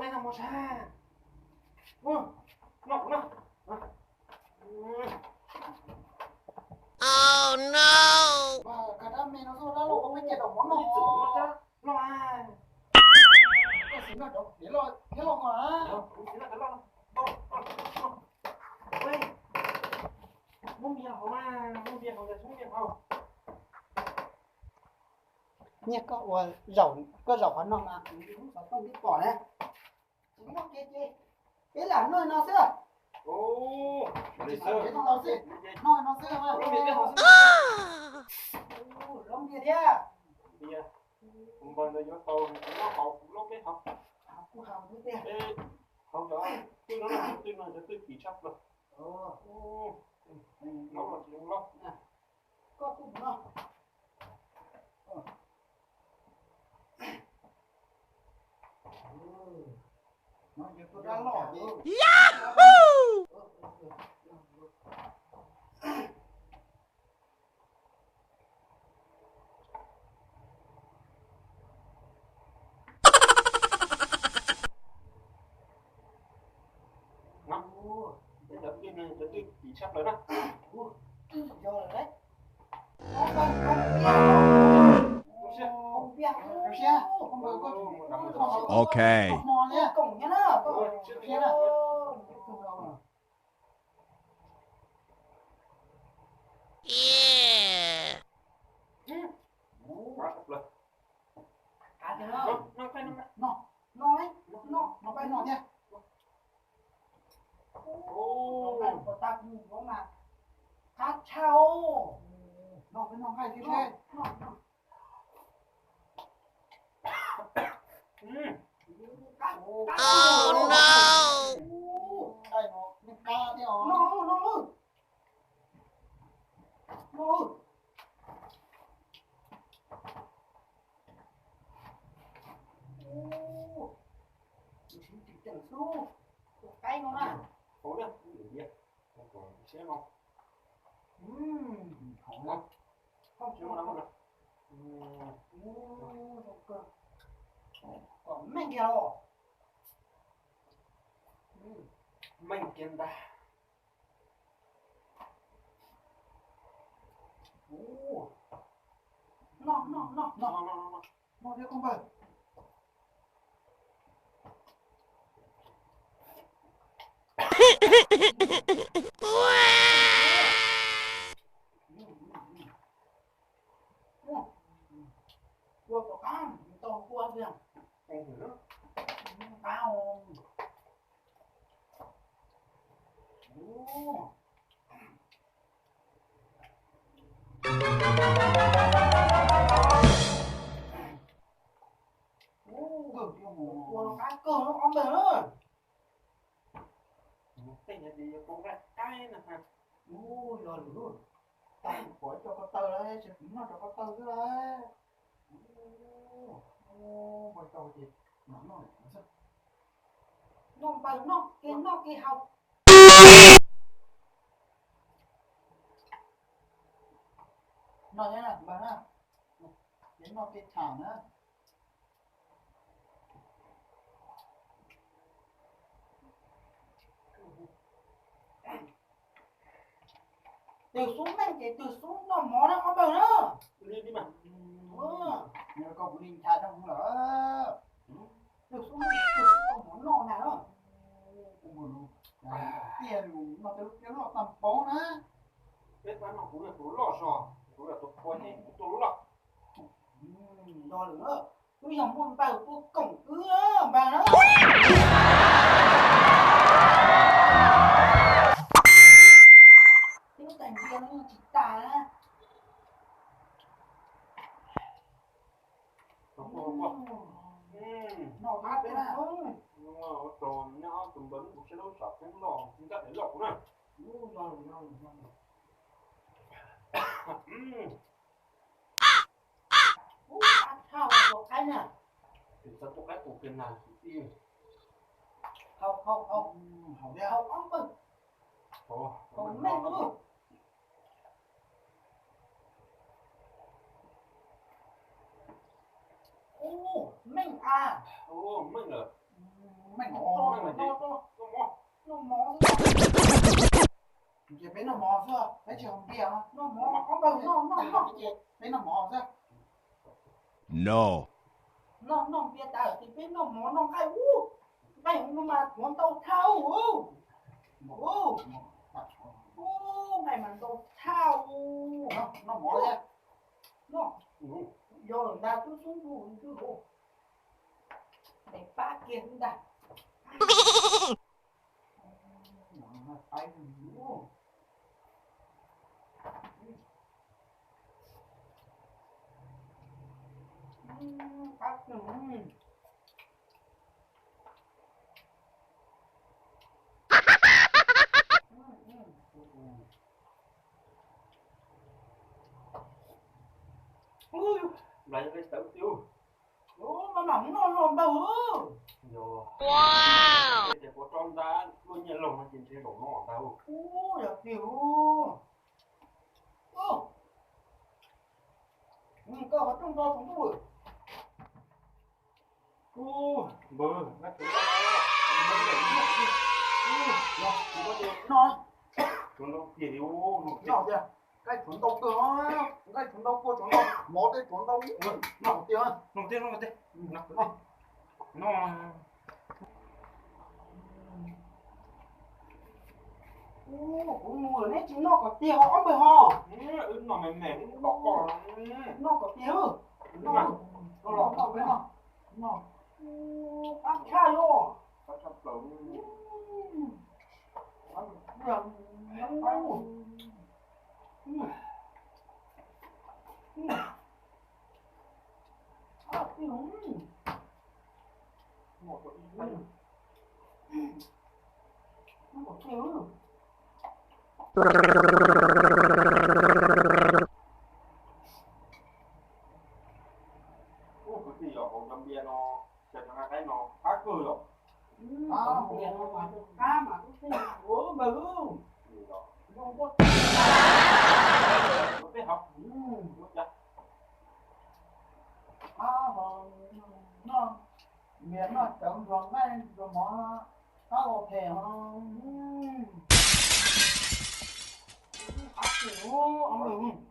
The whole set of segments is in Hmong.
Noj mov sab. Noj, noj. Oh no! Koj dab me no xwb dab loj, koj muab cia rau mov noj. Noj, koj xav noj cov pem loj thiab loj ko na. Muab npias hauv mas, muab npias hauv, muab npias hauv. Nyiaj koj ua, koj zaum qhov no mas kuv xov tooj twb pom na. Tsis muaj kev ces peb lam noj no xwb. Tsis tau xwb, noj no xwb. Lov npias thiab. Kuv npawg ntawd yuav tau, kuv noj hauv, kuv noj peb hauv. Kuv hauv tiag. Hauv cov twj no, cov twj no cov twj kim tshaj plaws. Noj los tsis zoo loj. Koj kuj mus noj. Cov twj no cov twj kim tshaj plaws na. Ok. Noj, noj, noj, noj thiab. Ua, tag mus mas qab tshaj os. Noj peb noj nqaij thiab seb. Oh no! Nqaij no yeej qab thiab os. Noj, noj, noj. Tus siv tsis ceem xwb, tus qaib no na. Hauv na, tus diav, siab no. Hauv na, hauv na. Kom meej kiag os. Meej kiag ntag. Noj, noj, noj, noj, noj, noj thiab koj npawg. Ua tom qab tau kua tiag. Qab. Ua no qab kawg no ob npawg na. Tej no ces yuav tau nqaij qaib na ha. Ua yog lwm lub, tag pom ib co ko taw lawm, tsis noj cov ko taw xwb lawm. Ua tau ces noj, noj, noj npawg noj kev noj kev haus. Noj thiab na npawg na, kev noj kev tham na. Twg xub meej ces twg xub noj mov na ob npawg na. Koj kuv li ncha rau lawm. Twg xub meej twg xub tau mov noj na. Tiag, noj tej lub tiab loj tag npaum na. Peb tab no kuv yog tus loj zog, kuv yog tus pua ces kuv tuaj loj. Do lawm, twb yog muaj npawg tuaj koom wb npawg na. Twb tais ntia no tsis tas na. Noj qab peb na. Ua rau nyob tus npawg lub kuv siab lub sam koob loj nkaj daim loj kuv na. Ub, qab tshaj ua qaib na. Tus txawv tus qaib tus kiag na tus tij. Haus, haus, haus. Haus thiab. Haus ob pawg. Haus meej lub. Ub, meej a. Ub, meej lawm. Noj mov, noj mov xwb. Ces peb noj mov xwb, peb tsis haus npias. Noj mov, ob npawg noj, noj, noj. Peb noj mov xwb. No. Noj, noj npias tas ces peb noj mov noj nqaij ub. Nqaij hauv no mas tuav ntau thaj ub. Ub, nqaij mas ntau thaj ub. Noj mov thiab. Noj, yog lawm ntag, twb xub npus twb hauv. Tes pab kiag xwb ntag. Ub, nplas yog peb tawv tiag. Ub, mas mam noj los npawg. Yog. Ces puas tso nta luaj nyiaj laug no ces nrhiav zaum no ntag. Ub, yog tiag. Ub, koj ho rooj nto tsaus ntuj. Ub, npawg, nqaij tshuav ntau, npawg, noj, tshuav ntau tiag li, noj tiag, nqaij tshuav ntau kawg, nqaij tshuav ntau, kua tshuav ntau, mov tej tshuav ntau, noj tiag, noj tiag, noj tiag, noj. Kuv mus lawm neb tsis noj kom tiag os ob npawg ho. Wb noj me me, wb noj kom tiag. Noj, noj, noj, noj. Qab tshaj los. Qab tshaj plaws. Ua kwv tij yog hauv cov npias no, cov nqaij qaib no qab kawg yom. Npias no mas qab mas ub, ua npawg, zoo npua, peb hauv ua cas. Npias noj cawv nrog nqaij nrog mov qab ua phem ho. Qab kawg, ob npawg.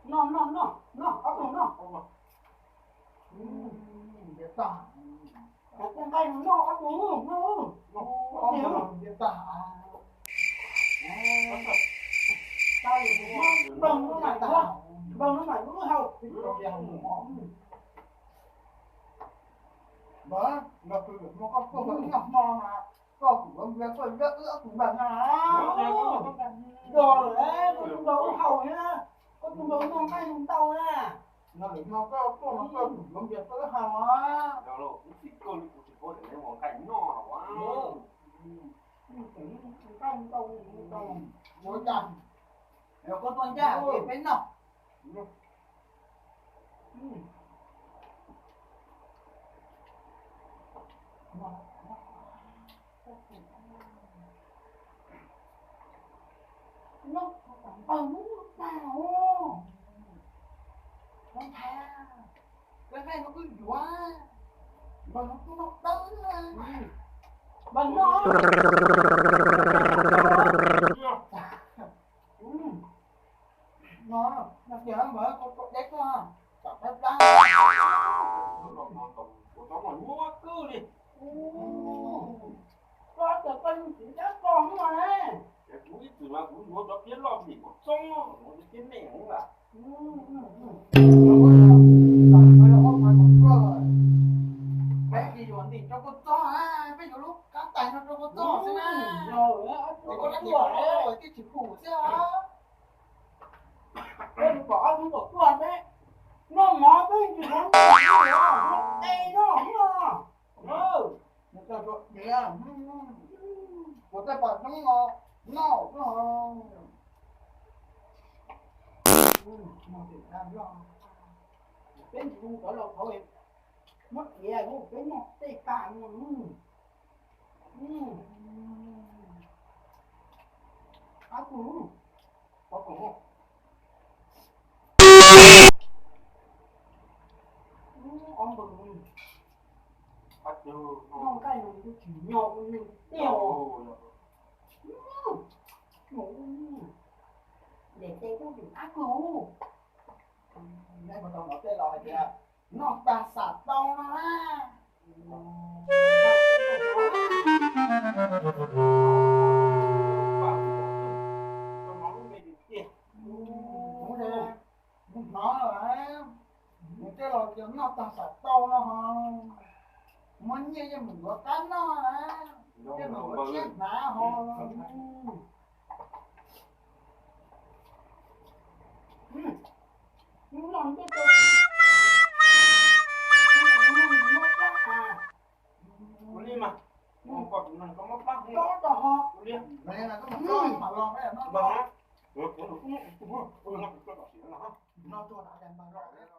Noj, noj, noj, noj, ob tug noj. Npias tag. Noj ob tug, noj. Npias tag. Npawg no mas, npawg no mas lub hau. Npawg, npawg, koj tuaj noj hmo mas koj kuv npias koj wb ob tug npawg na. Yog lawm, koj tus npawg lub hau na, koj tus npawg noj nqaij ntau na. No lwm no koj tuaj no koj kuv npias koj wb hau na. Yog lawm, kuv txiv koj li kuv tsis paub tias neb ua nqaij noj los. Nqaij ntau, ua cas, yog koj tuaj ncaj ces peb noj. Noj kom npawg lub tag os. Noj nthav, lawv nqaij no kuj yuav, npawg no kuj noj dawb. Npawg noj. No, no tias npawg koj tuaj deb koj, tam plab plab. Ua tau no nyuaj kawg li. Koj tias koj yug txiv dab koj no ne. Ces kuv ib txwm mas kuv yuav cov phiab loj vim kuv txoob, kuv thiab nej hov lawm. Peb tsis yuav ntim rau koj txob, peb yuav lub kab tais no rau koj txob xwb na. Ces koj lab tias koj tsis hum xwb. Peb mus kom ob tug kom tuaj peb noj mov peb tsis muaj noj tes no. Kuv tej pam noob no noj. Peb mus cov laus hauv muab tiav peb noj tej pam no. Ab, kuv, ob npawg, noj nqaij no kuj tsis nyo ua neeg tiag. Daim tes kuj tseem qab kawg. Nej puas tau hnov tej laus hais tias noj tag xam tau no na? Kuv hnov lawm, nws tej laus tias noj tag xam tau no ho muab nyiaj yeej mus yuav qab noj na, yeej mus yuav tshiab hnav ho. Ua li mas, koj tsis nug koj muab plab hu, ua li mas koj mam los. No tuaj no los.